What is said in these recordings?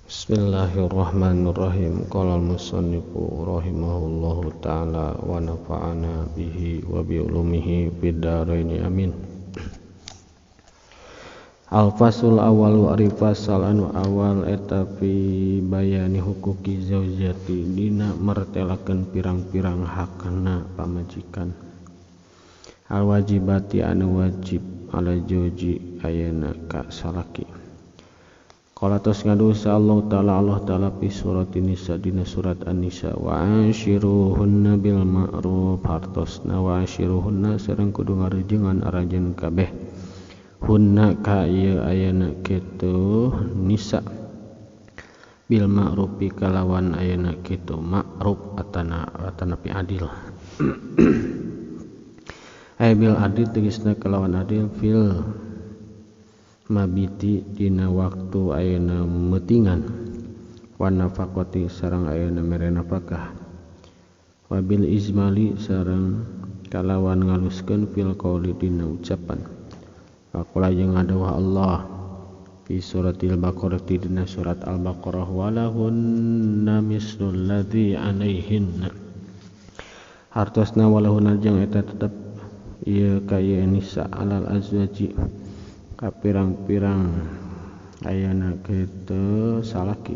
Bismillahirrahmanirrahim. Qala al-musannifu rahimahullahu ta'ala wa nafa'ana bihi wa bi ulumihi fid dharain, amin. Al-fasul awal wa rifasal anu awal eta fi bayani huquqi zaujati dina mertelakeun pirang-pirang hakna pamajikan. Al wajibati anu wajib ala zauji ayeuna ka salaki. Qala tos ngadosa Allah ta'ala, Allah ta'ala fi surat Nisa dina surat An-Nisa, wa ashiruhunna bil ma'ruf, hartosna wa ashiruhunna sareng kudu ngarejengan aranjeun kabeh hunna ka ieu ayeuna kitu nisa bil ma'rufi kalawan ayeuna kitu ma'ruf atana atanapi adil. Ay bil adil tegasna kalawan adil fil mabiti dina waktu ayeuna meutingan, wa nafaqati sareng ayeuna mere nafkah, wabil izmali sareng kalawan ngaluskeun fil qauli dina ucapan. Faqala jeung ngadawah Allah fi suratil Baqarah dina surat Al-Baqarah, walahunna mislul ladzi alaihinna, hartosna walahunna jeung eta tetep ieu ka ieu nisa alal azwaji ka pirang-pirang ayeuna kitu salaki,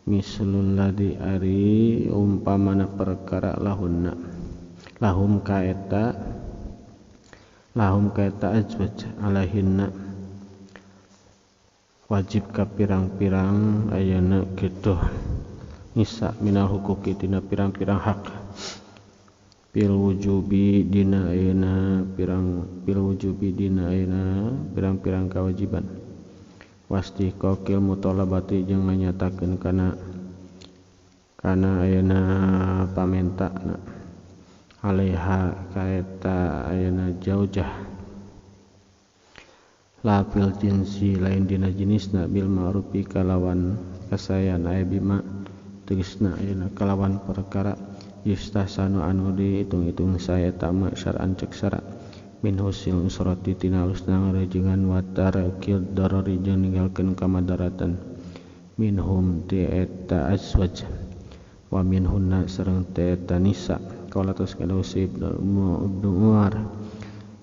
mislul ladzi ari umpamana perkara lahunna lahum kaeta azwaj alaihinna wajib ka pirang-pirang ayeuna kitu nisa minal huquqi dina pirang-pirang hak, fil wujubi dina ayeuna pirang fil wujubi dina ayeuna pirang-pirang kewajiban, wastiqaqil mutalabati jeung nganyatakeun kana kana ayeuna pamentana alaiha kaeta ayeuna jaujah la fil jinsi lain dina jenisna bil ma'rufi kalawan kasayan aya bima tegasna ayeuna kalawan perkara yustahsanu anu dihitung-hitung saya tama syar'an cek syara min husil usrati tina alusna ngarejengan wa tarkil darari jeung ninggalkeun kamadaratan minhum ti eta azwaj wa minhunna sareng ti eta nisa. Qala tos kadausa Ibnu Umar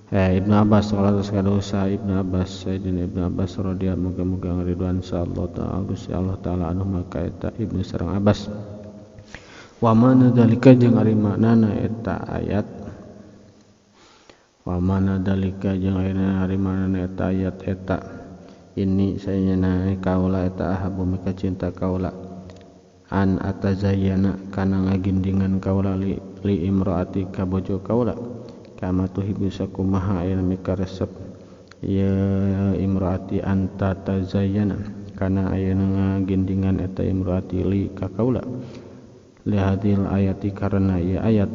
Ibnu Abbas, qala tos kadausa Ibnu Abbas, Sayyidina Ibnu Abbas radhiyallahu muga-muga ngariduan sa Allah ta'ala Gusti Allah ta'ala anu maka eta Ibnu sareng Abbas. Wa mana dalika jeung ari maknana eta ayat, wa mana dalika jeung ari maknana eta ayat eta ini sayana kaula eta ahabu mika cinta kaula an atazayyana kana ngagindingan kaula li imraati ka bojo kaula kama tuhibbu sakumaha ayeuna mika resep ya imraati anta tazayyana kana ayeuna ngagindingan eta imraati li ka kaula lihadil ayati karena ia ayat,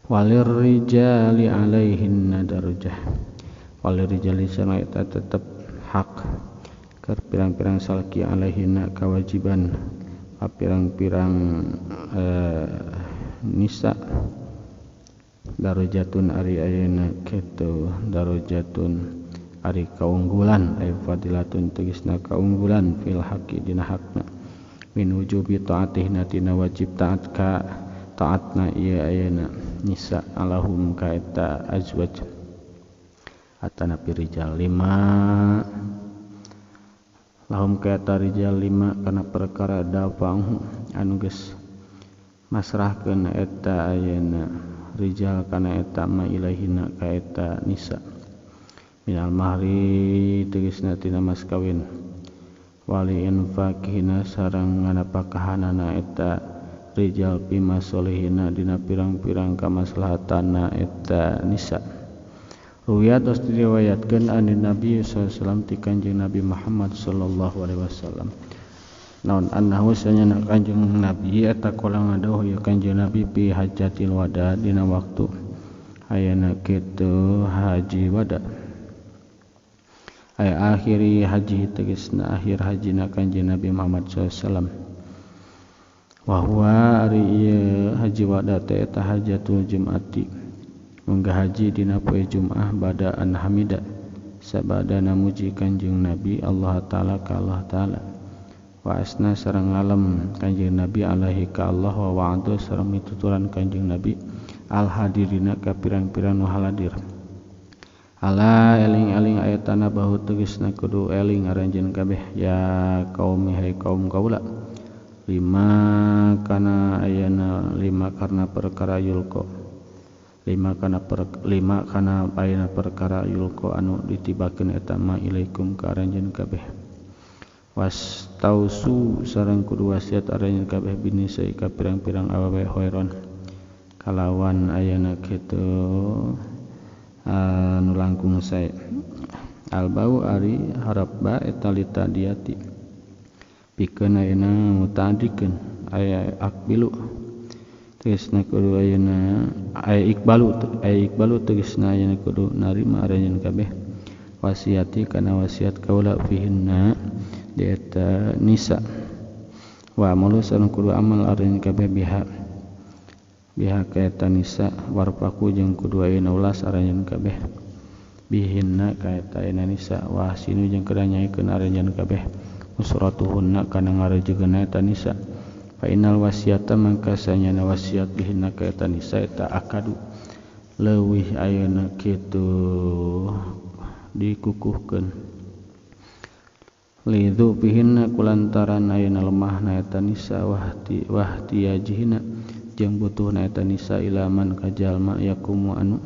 walir rijali alaihinna darajah, walir rijali sana eta tetep hak keur pirang-pirang salaki alaihinna kewajiban pirang-pirang nisa darajatun ari ayeuna kitu darajatun ari kaunggulan ay fadilatun tegasna kaunggulan fil haqi dina hakna min wujubi taatihna tina wajib taat ka taatna ieu ayeuna nisa alahum ka eta azwaj atana rijal lima lahum ka eta rijal lima kana perkara dafa'u anu geus masrahkeun eta ayeuna rijal kana eta ma ilaihina ka eta nisa minal mahri tegasna tina mas kawin wali infaqihina sareng nganapakahanana eta rijal bima solihina dina pirang-pirang kamaslahatana eta nisa. Ruwiyat tos diriwayatkeun anin Nabi sallallahu alaihi wasallam ti Kanjeng Nabi Muhammad sallallahu alaihi wasallam naon annahu sanyana Kanjeng Nabi eta kala ngadawuh ieu Kanjeng Nabi fi hajatil wada dina waktu ayeuna kitu haji wada ay akhiri haji tegasna akhir hajina Kanjeng Nabi Muhammad sallallahu alaihi wasallam wa huwa ari ieu haji wada teh eta hajatul jum'ati munggah haji dina poe Jumaah bada an hamida sabadana muji Kanjeng Nabi Allah ta'ala ka Allah ta'ala. Wa asna sareng ngalem Kanjeng Nabi alaihi ka Allah wa wa'adu sareng mituturan Kanjeng Nabi al hadirina ka pirang-pirang nu haladir. Ala eling-eling ayatana bahu tegasna kudu eling aranjeun kabeh ya kaum hai kaum kaula lima kana ayana lima karena perkara yulko lima kana ayana perkara yulko anu ditibakeun eta ma ilaikum ka aranjeun kabeh. Wastausu sareng kudu wasiat aranjeun kabeh binisai ka pirang-pirang awewe khairon kalawan ayana kitu anu langkung sae. Albau ari harap ba eta litadiati pikeun ayeuna mutadikeun aya akbilu tegasna kudu ayeuna aya ikbalu tegasna ayeuna kudu narima aranjeun kabeh wasiati kana wasiat kaula fihinna di eta nisa wa amalu sareng kudu amal aranjeun kabeh biha biha ka eta nisa warfaku jeung kudu ayeuna ulas aranjeun kabeh bihinna ka eta ayeuna nisa wa hasinu jeung kedah nyaikeun aranjeun kabeh usratuhunna kana ngarejegeuna eta nisa. Fa innal wasiata mangka sanyana wasiat bihinna ka eta nisa eta akadu leuwih ayeuna kitu dikukuhkeun lidhu bihinna kulantaran ayeuna lemahna eta nisa wahtiyajihina jeung butuhna eta nisa ilaman ka jalma yakumu anu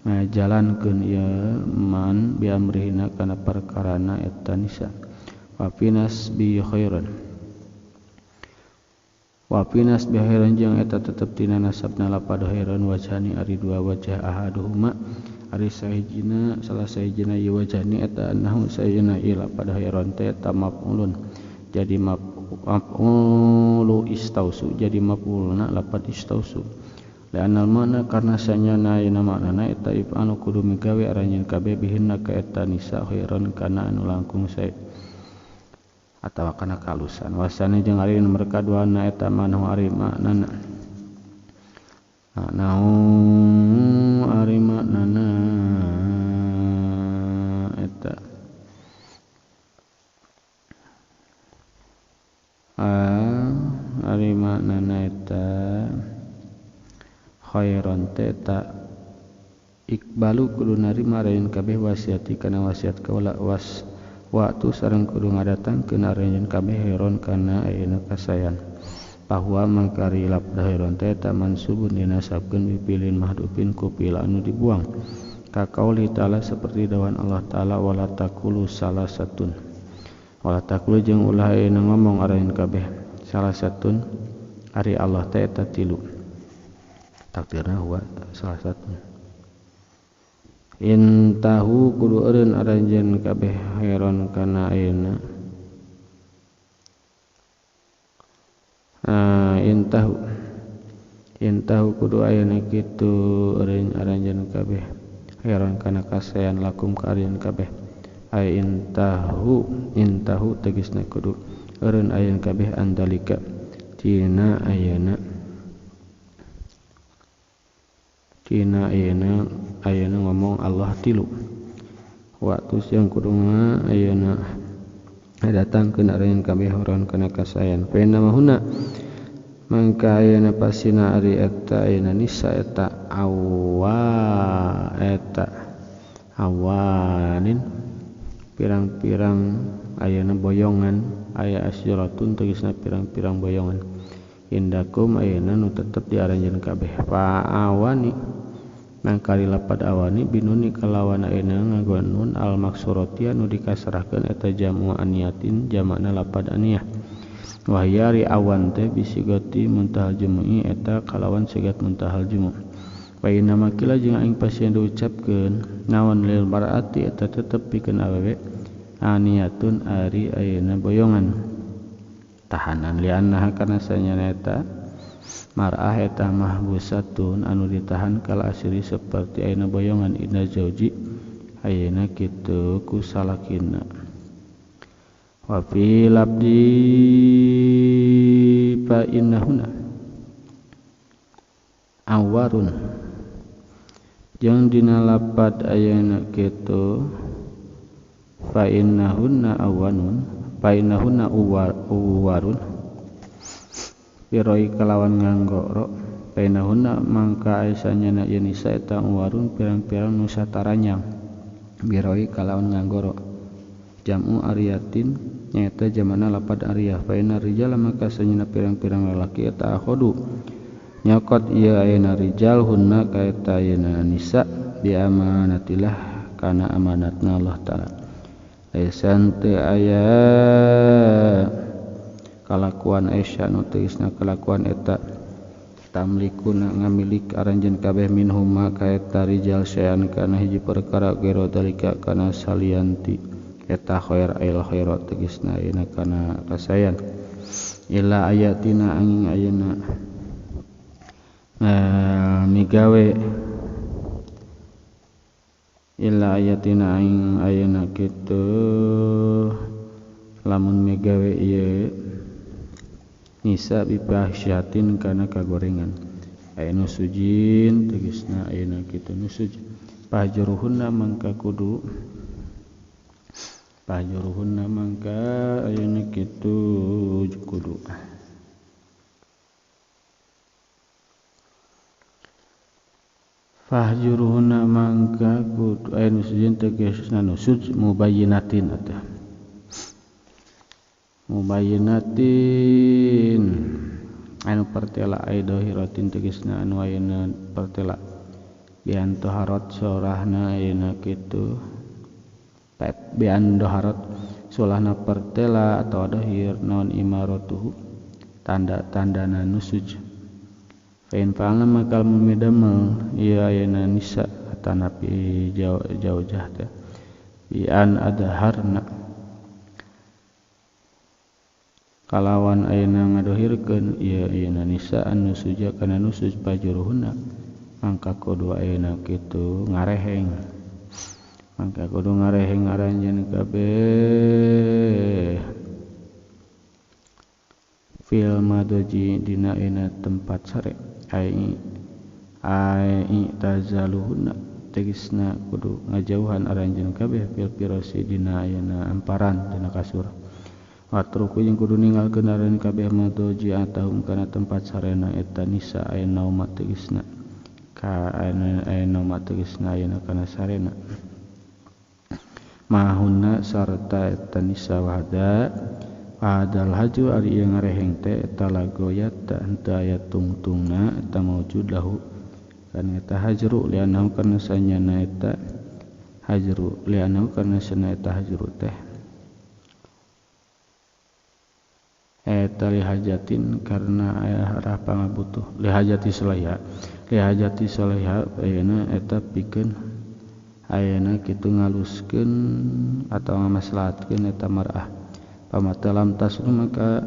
ngajalankeun ieu man biamrihina kana perkarana eta nisa. Wa finas bi khairan wa finas bi khairan jeung eta tetep tina nasabna lapad khairan wajhani ari dua wajah ahaduhuma ari sahijina salah sahijina ieu wajhani eta annahu sayna ieu lapad khairan teh eta maf'ulun jadi maf'ulu istausu jadi maf'ulna lapad istausu li'anal makna karena sanyana ayeuna maknana eta if'alu kudu migawe aranjeun kabeh bihinna ka eta nisa khairan kana anu langkung sae atawa kana kalusan. Wasane jeung ari mereka duana eta manahu ari maknana manahu ari maknana eta ari maknana eta khairon teh eta ikbalu kudu narima aranjeun kabeh wasiati kana wasiat kaula was waktu sareng kudu ngadatangkeun aranjeun kabeh khairon kana ayeuna kasayan. Bahwa mangkari lapda khairon teh eta mansubun dinasabkeun bipilin mahdufin ku fiil anu dibuang ka qauli ta'ala seperti dawan Allah ta'ala wala taqulu salasatun wala taqulu jeung ulah ayeuna ngomong aranjeun kabeh salasatun ari Allah teh eta tilu takdirna huwa salasatun. Intahu kudu eureun aranjeun kabeh khairon kana ayeuna intahu kudu ayeuna kitu eureun aranjeun kabeh khairon kana kasaean lakum ka aranjeun kabeh ay intahu tegasna kudu eureun ayeuna kabeh andalika tina ayeuna ayeuna ngomong Allah tilu waktu siang kudunga ayeuna datangkeun aranjeun kabeh horon kana kasayan. Fa inna mahuna mangka ayeuna pasina ari eta ayeuna nisa eta awa eta awanin pirang-pirang ayeuna boyongan aya asyiratun tegasna pirang-pirang boyongan indakum ayeuna nu tetep di aranjeun kabeh. Fa awani mangkari lapad awani binuni kalawan ayeuna nganggo nun al maksurati anu dikasrahkeun eta jamu aniyatin jamakna lapad aniyah wahya ri awan teh bisigati muntahal jumu'i eta kalawan sigat muntahal jumu. Wa inna makila jeung aing pasien diucapkeun naon lil mar'ati eta tetep pikeun awewe aniyatun ari ayeuna boyongan tahanan li'annaha karena sanyana eta mar'ah eta mahbusatun anu ditahan kal asiri seperti ayeuna boyongan inna zauji ayeuna kitu ku salakina. Wa fi labdi fa innahuna awarun jeung dina lapad ayeuna kitu fa innahunna awanun Painahunna uwarun piroi kalawan nganggo ro painahunna mangka aisanyana ieu nisa eta uwarun pirang-pirang nu sataranyang biroi kalawan nganggo ro jam'u ariyatin nyaeta jamana lapad ariyah faina rijal maka sanyana pirang-pirang lalaki eta akhodu nyokot ieu ayeuna rijal hunna ka eta ayeuna nisa bi amanatillah kana amanatna Allah taala laisan teu aya kalakuan Aisyah nu tegasna kalakuan eta tamlikuna ngamilik aranjeun kabeh minhuma ka eta rijal saean kana hiji perkara gero dalika kana salianti eta khair ail khairat tegasna ayeuna kana kasayan illa ayatina angin ayeuna migawe illa ayatina angin ayeuna kitu lamun migawe ieu nisa bipahsyatin kana kagorengan aya nu sujin tegasna ayeuna kitu nu suj pahjuruhunna mangka kudu pahjuruhunna mangka ayeuna kitu kudu fahjuruhunna mangka kudu aya nu sujin tegasna nu suj mubayyinatin atuh mubayyinatin anu pertela ai dohiratin tegasna anu ayeuna pertela bian toharot sorahna ayeuna kitu bian doharot sulahna pertela atau dohir non imaratuhu tanda-tandana nusuj fa in fa'alna maka mumidamel ieu ayeuna nisa atanapi jaujah teh bian adharna kalawan ayeuna ngadohirkeun ieu ayeuna nisa anu suja kana nusuj pajuruhunna mangka kudu ayeuna kitu ngareheng mangka kudu ngareheng aranjeun kabeh fil madoji dina ayeuna tempat sare ai ai tazaluhunna tegasna kudu ngajauhan aranjeun kabeh fil firasi dina ayeuna amparan dina kasur watruku jeung kudu ninggalkeun aranjeun kabeh madoji atahum kana tempat sarena eta nisa aya nauma tegasna ka aya nauma tegasna ayeuna kana sarena mahunna sarta eta nisa wahda adal haju ari ieu ngareheng teh eta lagoyat henteu aya tungtungna eta maujud lahu kana eta hajru lianahu karna sanyana eta hajru lianahu karna sana eta hajru teh eta lihajatin karena aya arah pangabutuh lihajati soleha ayeuna eta pikeun ayeuna kitu ngaluskeun atawa ngamaslahatkeun eta mar'ah pamata lam taslu maka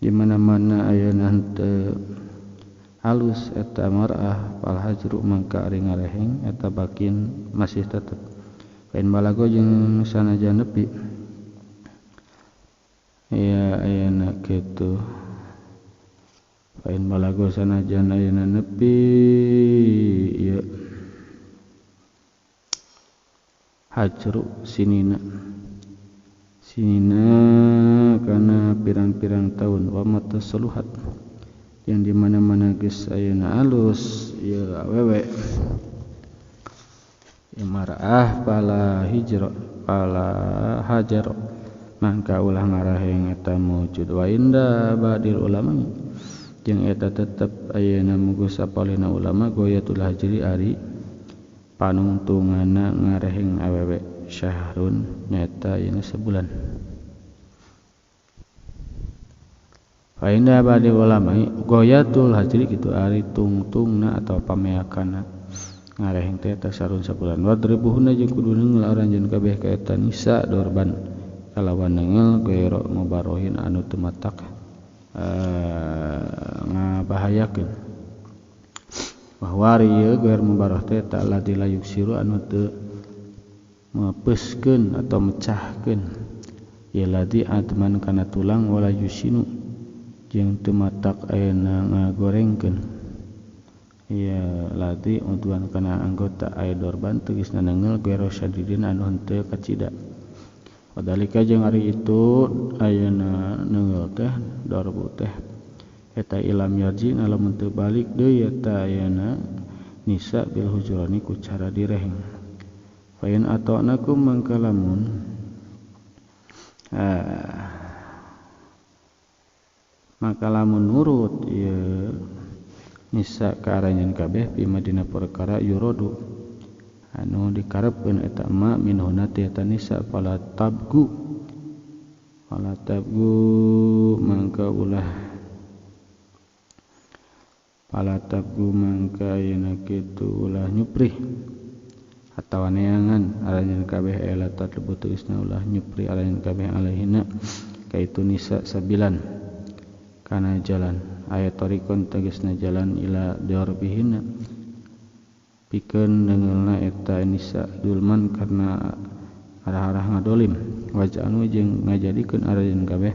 di mana-mana ayeuna henteu halus eta mar'ah fal hajru mangka ari ngareheng eta bakin masih tetep lain balago jeung sanajan nepi ya ayeuna kitu lain balago sanajan ayeuna nepi ieu hajru sinina sinina kana pirang-pirang tahun wa matasaluhat yang di mana-mana geus ayeuna alus ieu awewe mar'ah pala hijra pala hajar mangka ulah ngaraheng eta mujud wa inda badil ulama jeung eta tetep ayeuna mugu sapalihna ulama goyatul hajri ari panungtungana ngareheng awewe syahrun nyaeta ayeuna sebulan. Fa inda badil ulama goyatul hajri kitu ari tungtungna atau pameakana ngareheng teh eta sarun sabulan wadribuhunna jeung kudu neunggeul aranjeun kabeh ka eta nisa dorban kalawan neunggeul ghaira mubarohin anu teu matak ngabahayakeun bahwa ieu ghair mubaroh teh ta ladzi la yuksiru anu teu mepeuskeun atau mecahkeun ieu ladzi adman kana tulang wala yusinu jeung teu matak ayeuna ngagorengkeun ieu ladzi udwan kana anggota aya dorban tegasna neunggeul ghaira syadidin anu henteu kacida. Padalika jeung ari itu ayeuna neunggeul teh darbu teh eta ilam yarji lamun teu balik deui eta ayeuna nisa bil hujurani ku cara direheng. Fa in ata'nakum mangka lamun maka lamun nurut ieu nisa ka aranjeun kabeh bima dina perkara yurodu anu dikarepkeun eta ma minhuna ti eta nisa fala tabgu mangka ulah fala tabgu mangka ayeuna kitu ulah nyuprih atawa neangan aranjeun kabeh ela tatlebu tegasna ulah nyupri aranjeun kabeh alaihina kaitu nisa sabilan kana jalan aya tarikon tegasna jalan ila darbihina pikeun neungeulna eta nisa dulman karena arah-arah ngadolim waj'anu jeung ngajadikeun aranjeun kabeh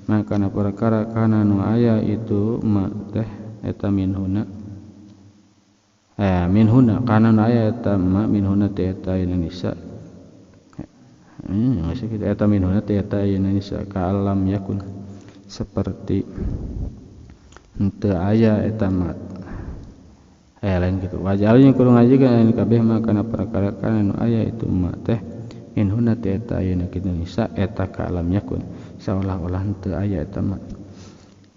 maka kana perkara kana nu aya itu ma teh eta minhuna minhuna kana nu aya eta ma minhuna teh eta nisa geus kitu eta minhuna teh eta nisa ka alam yakun seperti henteu aya eta ma lain kitu wajalnya kudu ngajikeun kabeh mah kana perkara kana nu aya itu ma teh minhuna teh eta ayeuna kitu nisa eta ka alam yakun saolah-olah henteu aya eta ma.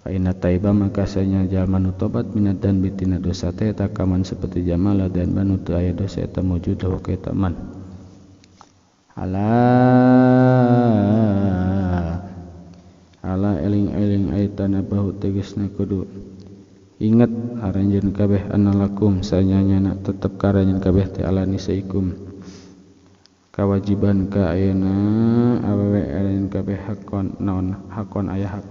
Fa inna taiba maka sanya jalma nu tobat minad dan bitina dosa teh eta kaman seperti jamala dan banu teu aya dosa eta mujud lahu ka eta man. Ala ala eling-eling aitana bahu tegasna kudu ingat aranjeun kabeh analakum sanyanyana tetep ka aranjeun kabeh teh ala nisaikum kawajiban ka ayeuna awewe aranjeun kabeh hakon naon hakon aya hak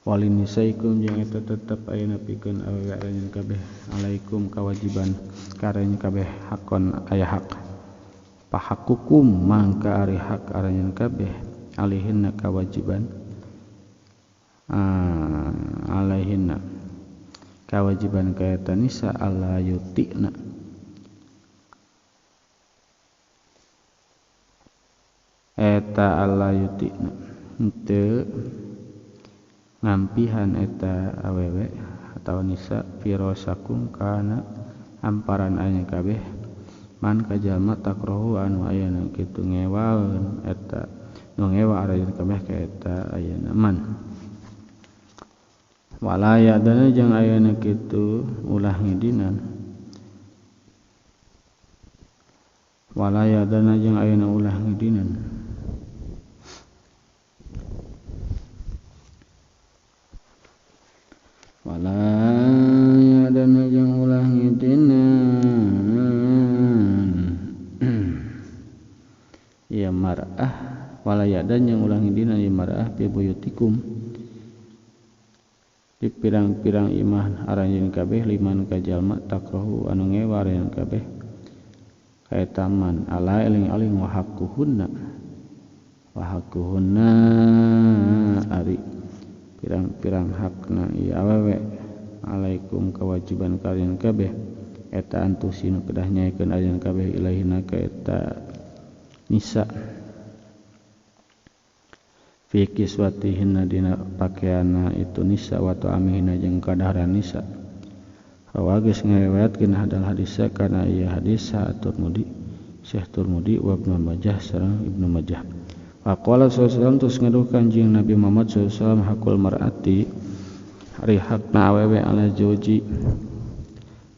walin nisaikum jeung eta tetep ayeuna pikeun awewe aranjeun kabeh alaikum kawajiban ka aranjeun kabeh hakon aya hak pahakukum mangka ari hak aranjeun kabeh alihinna kawajiban alaihinna kawajiban ka eta nisa alla yutina eta alla yutina henteu ngampihan eta awewe atawa nisa firosakum kana amparan aya kabeh man ka jalma takrohu anu ayana kitu ngewaeun eta nu ngewa aranjeun kabeh ka eta ayeuna man. Wala yadana jeung ayeuna kitu ulah ngidinan wala yadana jeung ayeuna ulah ngidinan wala yadana jeung ulah ngidinan ya mar'ah wala yadan jeung ulah ngidinan ya mar'ah bi buyutikum di pirang-pirang imah aranjeun kabeh liman ka jalma takrohu anu ngewa aranjeun kabeh ka eta man ala eling-eling wa haquhunna ari pirang-pirang hakna ieu awewe alaikum kewajiban kalian kabeh eta antusinu kedah nyaekeun aranjeun kabeh ilaihina ka eta nisa fi kiswatihinna dina pakeana itu nisa wa ta'amihina jeung kadaharan nisa. Rawa geus ngariwayatkeun hadal hadis kana ieu hadis At-Tirmidzi Syekh Tirmidzi wa Ibnu Majah sareng Ibnu Majah. Faqala sallallahu alaihi wasallam terus ngaduh Kanjeng Nabi Muhammad sallallahu alaihi wasallam hakul mar'ati ari hakna awewe ala zauji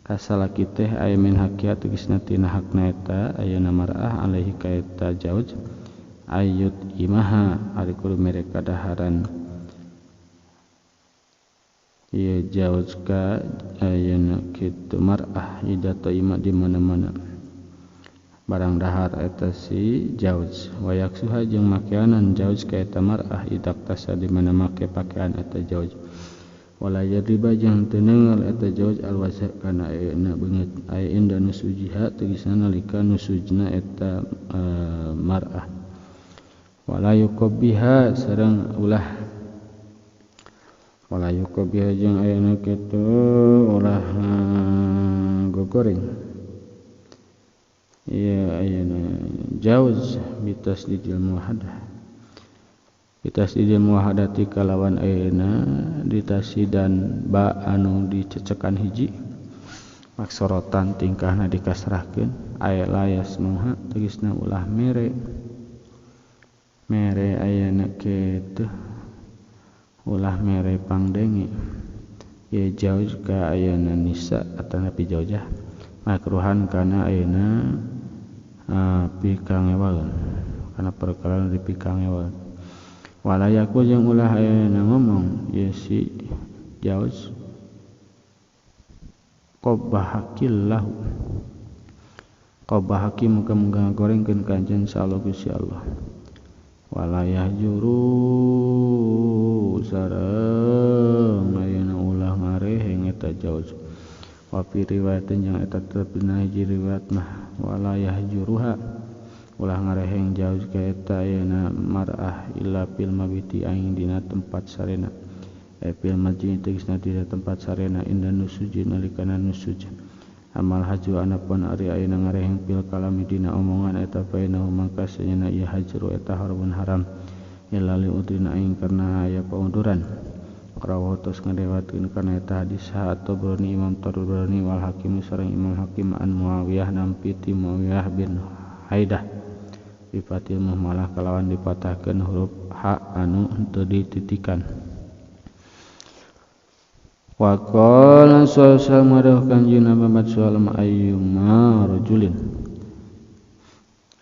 kasalaki teh aya min hakiya tegasna tina hakna eta ayeuna mar'ah alaihi ka eta zauj ayut imaha ari kudu mere kadaharan ieu jauj ka ayeuna kitu mar'ah ida taima di mana-mana barang dahar eta si jauj wayaksuha jeung makeanan jauj ka eta mar'ah idak tasa di mana make pakaian eta jauj wala yadriba jeung teu neunggeul eta jauj alwasa kana ayeuna beungeut aya inda nusujiha tegasna nalika nusujna eta mar'ah wala yuqabbiha sareng ulah wala yuqabbiha jeung ayeuna kitu ulah gogoring ya ayeuna jauz bitasdidil muwahadah bitasdidil muwahadati kalawan ayeuna ditasidan ba anu dicecekan hiji maksorotan tingkahna dikasrahkeun aya layas muha tegasna ulah mere mere ayeuna kitu ulah mere pangdenge ye jauj ka ayeuna nisa atanapi jaujah makruhan kana ayeuna pikangewaeun kana perkara dipikangewaeun walayaku jeung ulah ayeuna ngomong ye si jauj qabahakillahu qabahaki muga-muga ngagorengkeun ka anjeun insyaallah Gusti Allah walayah juru sareng ayeuna ulah ngareheng eta jauj wa fi riwayatin jeung eta tetep dina hiji riwayat mah walayah juruha ulah ngareheng jauj ka eta ayeuna mar'ah illa fil mabiti aing dina tempat sarena fil masjid tegasna dina tempat sarena inda nusuji nalikana nusuj amal haju anapun ari ayeuna ngareheng fil kalami dina omongan eta bainahu mangka senyana ieu hajru eta harbun haram illa li udrina aing karena aya paunduran rawahu tos ngadewatkeun kana eta hadis At-Tabrani Imam Tabrani wal Hakim sareng Imam Hakim an Muawiyah nampi ti Muawiyah bin Haidah bifatil muhmalah kalawan dipatahkeun huruf h anu henteu dititikan. Wa qala sallallahu alaihi kanjeng Nabi Muhammad sallallahu ayyuma rajulin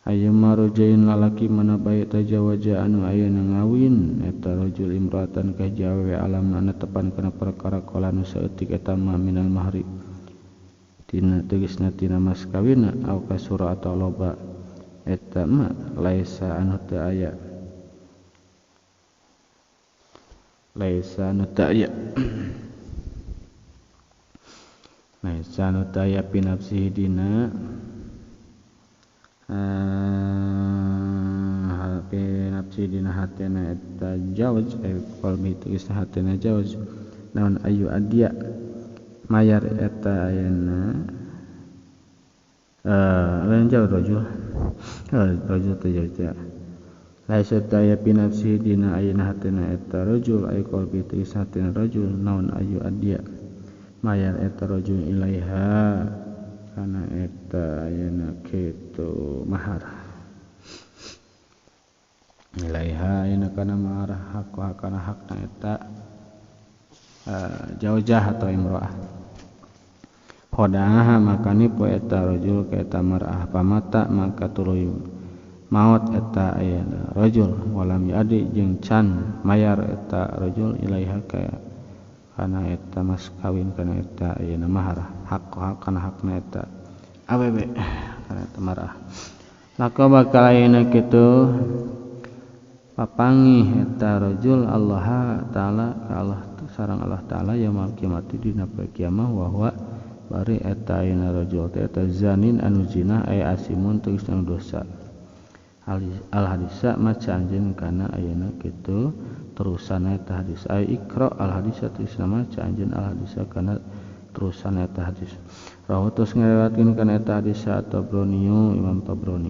ayyuma rajulin lalaki mana bae tajawaja anu ayeuna ngawin eta rajul imra'atan ka hiji awewe alam anu tepan kana perkara qala nu saeutik eta ma minal mahri tina tegasna tina mas kawinna au kasura atawa loba eta ma laisa anu teu aya laisa anu teu aya laisa anu teu aya fi nafsihi dina fi nafsi dina hatena eta jauj qalbi tegasna hatena jauj naon ayu adia mayar eta ayeuna lain jauh rajul rajul teh jauh teh laisa taya fi nafsi dina ayeuna hatena eta rajul ay qalbi tegasna hatena rajul naon ayu adia mayar eta rajul ilaiha kana eta ayeuna kitu mahar ilaiha ayeuna kana mahar hak kana hakna eta jaujah atau imro'ah khodaha maka nipu eta rajul ka eta mar'ah pamata maka tuluy maot eta ayeuna rajul walam yadi jeung can mayar eta rajul ilaiha ka kana eta mas kawin kana eta ayeuna mahar hak kana hakna eta awewe kana eta mar'ah laka bakal ayeuna kitu papangih eta rajul Allah taala ka Allah sareng Allah taala yaumul kiamati dina poe kiamah wa huwa bari eta ayeuna rajul teh eta zanin anu zina aya asimun tegasna dosa al hadisa maca anjeun kana ayeuna kitu terusan eta hadis ay ikra al hadisa tegasna maca anjeun al hadisa kana terusan eta hadis rawu tos ngariwayatkeun kana eta hadis At-Tabrani Imam Tabrani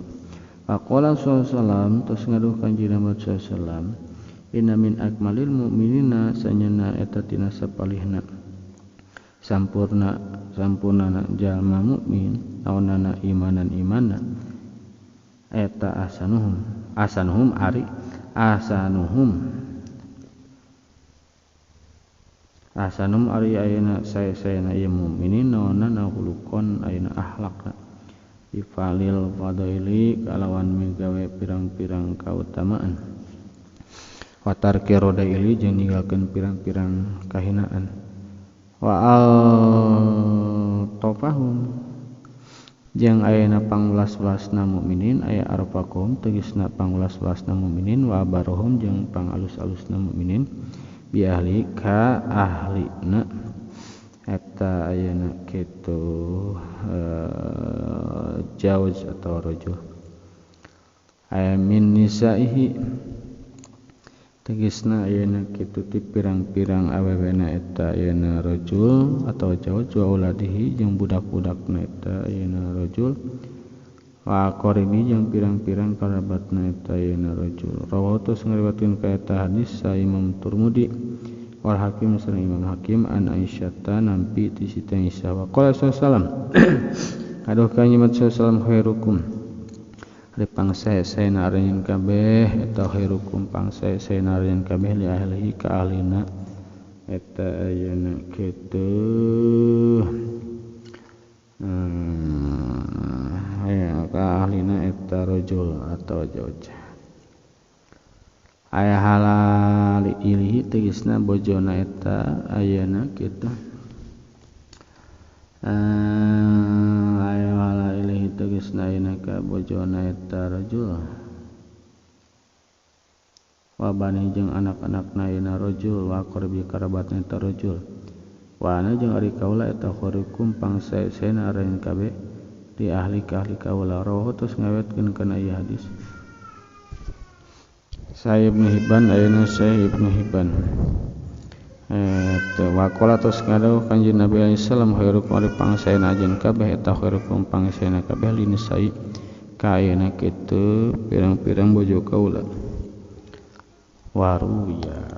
faqala sallallahu alaihi wasallam tos ngaduh kanjeng Nabi sallallahu alaihi wasallam inna min akmalil mu'minina sanyana eta tina sapalihna sampurna sampurnana jalma mukmin naonana imanan imanna eta asanuhum asanuhum ari asanuhum asanum ari ayeuna sae-saena ieu mukminin naonana hulukon ayeuna akhlakna bifalil fadaili kalawan migawe pirang-pirang kautamaan wa tarki rodaili jeung ninggalkeun pirang-pirang kahinaan wa al-tofahum jeung ayeuna pangwelas-welasna mukminin aya arfaqum tegasna pangwelas-welasna mukminin wa barohum jeung pangalus-alusna mukminin bi ahli ka ahlina eta ayeuna kitu jauj atau rajul aya min nisaihi tegasna ayeuna kitu ti pirang-pirang awewena eta ayeuna rajul atau jauj wa auladihi jeung budak-budakna eta ayeuna rajul Wa qaribi jeung pirang-pirang karabatna eta ayeuna rajul. Rawahu tos ngariwayatkeun ka eta hadis sa Imam Turmudi wal Hakim sareng Imam Hakim an Aisyah nampi ti Siti Aisyah wa qala sallallahu aduh ka Nabi sallallahu khairukum ari pangsae-saena aranjeun kabeh eta khairukum pangsae-saena aranjeun kabeh li ahlihi ka ahlina eta ayeuna kitu. Aya ka ahlina eta rajul atau zauj. Aya halal ilihi tegasna bojona eta ayeuna kitu. Aya halal ilihi tegasna ayeuna ka bojona eta rajul. Wa bani jeung anak-anakna ayeuna rajul wa qarbi karabatna eta rajul. Wa ana jeung ari kaula eta khairukum pangsae-saena aranjeun kabeh di ahli ka ahli kaula. Rawahu tos ngawetkeun kana ieu hadis Sahih Ibnu Hibban ayeuna Sahih Ibnu Hibban. Eta waqala tos ngadawuh Kanjeng Nabi alaihi salam khairukum ari pangsaena ajeun kabeh eta khairukum pangsaena kabeh linisai ka ayeuna kitu pirang-pirang bojo kaula. Waruya.